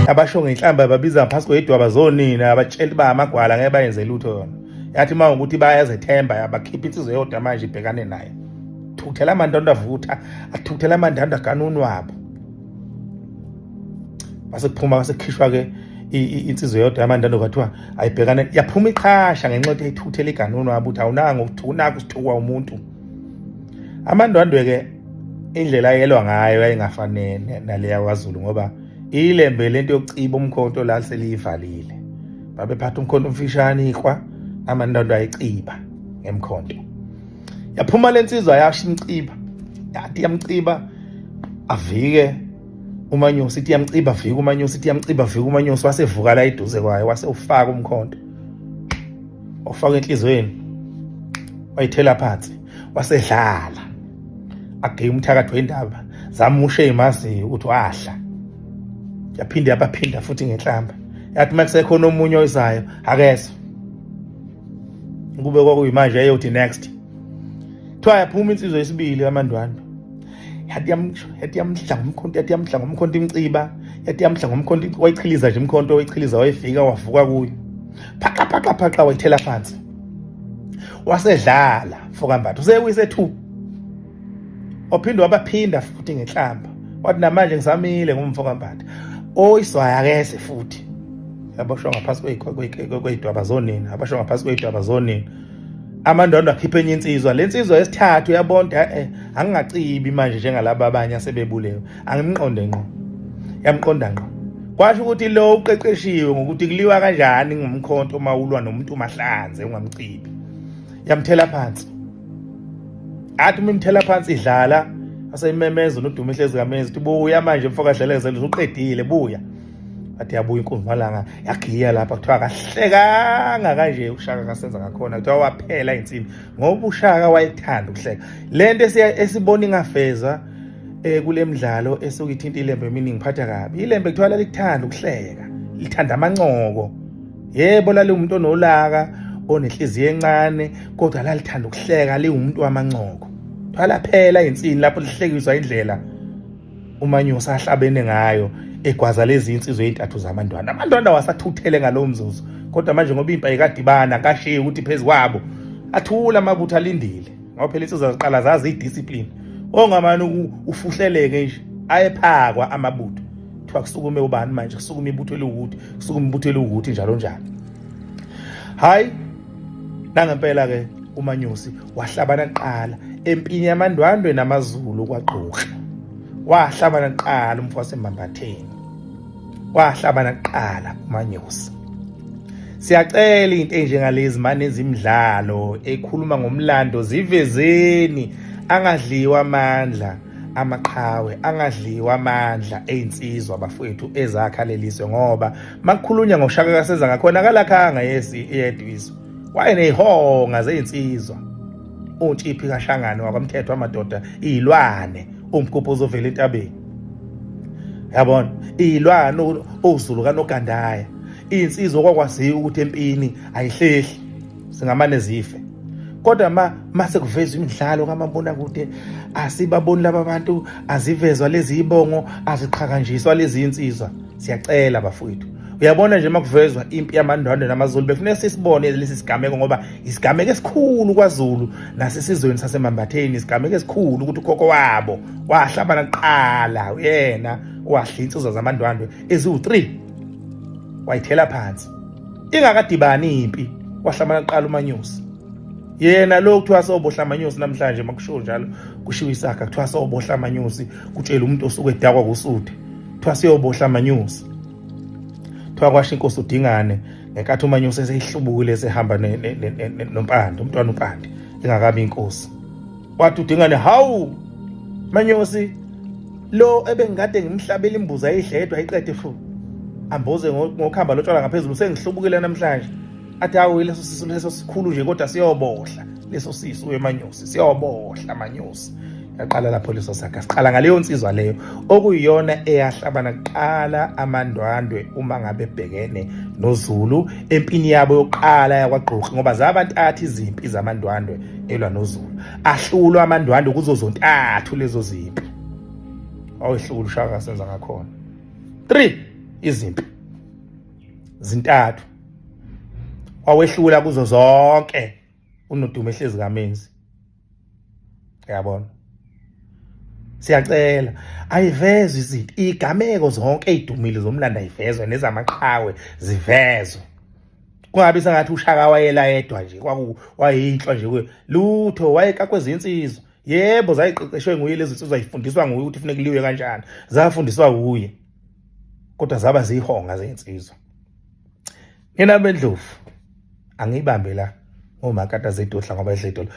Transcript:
Abasho ngenhlamba babiza ngaphansi kwedwaba zonina, abatshela ba amagwala ngeke bayenze lutho yona. Yathi uma ukuthi bayazethemba yabakhipha insizwa yodwa manje ibhekane naye. Thukuthela amandonda avutha, athukuthela amandonda ganunu wabo. Base kuphuma base kukhishwa ke insizwa yodwa yamandando kwathiwa ayibhekane, yaphuma iqhasha ngenxa yokuthi ayithukuthela iganunu wabo ukuthi awunanga ukuthukunaka usithukwa umuntu. Amandwandwe ke indlela ayelwa ngayo yayingafanele naleya kwaZulu ngoba ilembe lento yokuciba umkhonto la seliyivalile. Babephatha umkhonto omfishane iqhwa, amandwandwe ayiciba ngemkhonto. Yaphuma lensizwa yasho imciba, yathi yamciba avike uManyosi, ithi yamciba avike uManyosi, ithi yamciba avike uManyosi, wasevuka la eduze kwayo wase ufaka umkhonto wafaka enhlizweni wayithela phansi wasedlala ageye umthakathi wendaba zamushe imazi ukuthi wahla. Yaphinde yabaphinda futhi ngenhlamba, yathi uma kusekhona omunye oyizayo akezwe kube kwakuyimanje eyothi next. Kuthiwa yaphuma insizwa yesibili kaMandwandwe, yathi yathi yamdla ngomkhonto, yathi yamdla ngomkhonto imciba, yathi yamdla ngomkhonto, wayichiliza nje umkhonto, wayichiliza wayefika wavuka kuyo, phaqa phaqa phaqa, wayithela phansi wasedlala mfokambatha usewise 2 waphinde wabaphinda futhi ngenhlamba, wathi namanje ngisamile ngumfokambatha oyiswaya akeze futhi. Aboshwa ngaphansi kweyidwaba zonina, aboshwa ngaphansi kweyidwaba zonina. Amandwandwe akhipha enye insizwa, le nsizwa yesithathu uyabonda angingacibi manje njengalaba abanye asebebulewe, angimqonde ngqo, yamqonda ngqo. Kwasho ukuthi lo uqeqeshiwe ngokuthi kuliwa kanjani ngomkhonto uma ulwa nomuntu umahlanze ungamcibi. Yamthela phansi, athi uma imthela phansi idlala aseyimemeza noDuma ehlezi kamezi ukuthi buya manje mfoka Dlelezela usuqedile buya. Athi yabuya inkunzi malanga yagiya lapha, kuthiwa akahlekanga kanje uShaka kasenza ngakhona, kuthiwa waphela insini ngoba uShaka wayethanda ukuhleka. Lento esibona ingafeza kule midlalo esuke ithinta ilembe eminingi phatha kabi ilembe, kuthiwa lalikuthanda ukuhleka, lithanda amancoko. Yebo lali umuntu onolaka onenhliziyo encane, kodwa lalithanda ukuhleka, liwumuntu wamancoko. Kuthiwa laphela insini lapho lihlekiswa indlela uManyosi ahlabene ngayo egwaza lezi insizwa ezintathu zamandwandwe. Amandwandwe wasathuthele ngalowo mzuzu, kodwa manje ngoba impi ayikadibana kashiye ukuthi phezu kwabo athula amabutho alindile, ngoba phela insizwa ziqala zazi idiscipline, ongamane ufuhleleke nje ayephakwa amabutho. Kuthiwa kusukume ubani manje, kusukume ibutho eliwukuthi, kusukume ibutho eliwukuthi, njalo njalo. Hayi nangempela ke uManyosi wahlabana kuqala empini yamandwandwe namaZulu kwaGqokli. Wahlabana kuqala umfo waseMambatheni, wahlabana kuqala uManyosi. Siyacela into enjengalezi mane ezimidlalo ekhuluma ngomlando zivezeni, angadliwa amandla amaqhawe, angadliwa amandla ezinsizwa bafowethu ezakha lelizwe, ngoba makukhulunywa ngoShaka kaSenza ngakhona akalakhanga yesi yedwa izwe, wayeneyihonga zezinsizwa uNtshiphi kaShangane wakwamthetho amadoda izilwane umgubho ozovela entabeni, yabona izilwane oZulu kaNogandaya, insizwa okwakwaziwa ukuthi empini ayihlehli singamane zife. Kodwa mase kuvezwa imidlalo kamabonakude asibaboni laba bantu, azivezwa lezi ibongo, aziqhakanjiswa lezi insizwa. Siyacela bafowethu, uyabona nje makuvezwa impi yamandwandwe namaZulu bekufuneka sisibone lesi sigameko, ngoba isigameko esikhulu kwaZulu nasesizweni saseMambatheni, isigameko esikhulu ukuthi ukhokho wabo wahlabana kuqala, uyena owahla insizwa zamandwandwe eziwu-3 wayithela phansi ingakadibani impi, wahlabana kuqala uManyosi. Yena lo kuthiwa sobohla amanyosi namhlanje, makushiwo njalo kushiwo isakha kuthiwa sobohla amanyosi, kutshela umuntu osuke edakwa kusude kuthiwa siyobohla amanyosi. Kuthiwa kwasho inkosi uDingane ngenkathi uManyosi eseyihlubukile esehamba noMpande, umntwana uMpande engakabi inkosi, wathi uDingane, hawu Manyosi lo ebengikade ngimhlabela imbuzi ayidledwa ayiqede fu ambuze ngokuhamba lotshwala ngaphezulu, sengihlubukile namhlanje. Athi hawu leso sisu leso sikhulu nje, kodwa siyobohla leso sisu weManyosi, siyobohla Manyosi. Yaqala lapho leso sakha, siqala ngaleyo nsizwa leyo okuyiyona eyahlabana kuqala amandwandwe uma ngabe bhekene noZulu empini yabo yokuqala yakwaGqokli, ngoba zabantathu izimpi zamandwandwe elwa noZulu, ahlulwa amandwandwe kuzo zontathu lezo zimpi. Awehlula uShaka senza ngakhona 3. Izimpi zintathu wawehlula kuzo zonke unodumo ehlezi kamenzi. Yabona, siyacela ayivezwe izinto, igameko zonke ezidumile zomlando ayivezwe, nezamaqhawe zivezwe, kungabi sengathi uShaka wayela yedwa nje, kwaku wayinhlwa nje lutho, wayekakwe izinsizwa. Yebo, zayiqeqeshwe nguye lezi nsizwa, zifundiswa nguye ukuthi kufuneka kuliwe kanjani, zafundiswa wuye, kodwa zaba zihonga zezinsizwa. Nina bendlovu, angiyibambe la ngomakata zedodla ngoba edla idolo.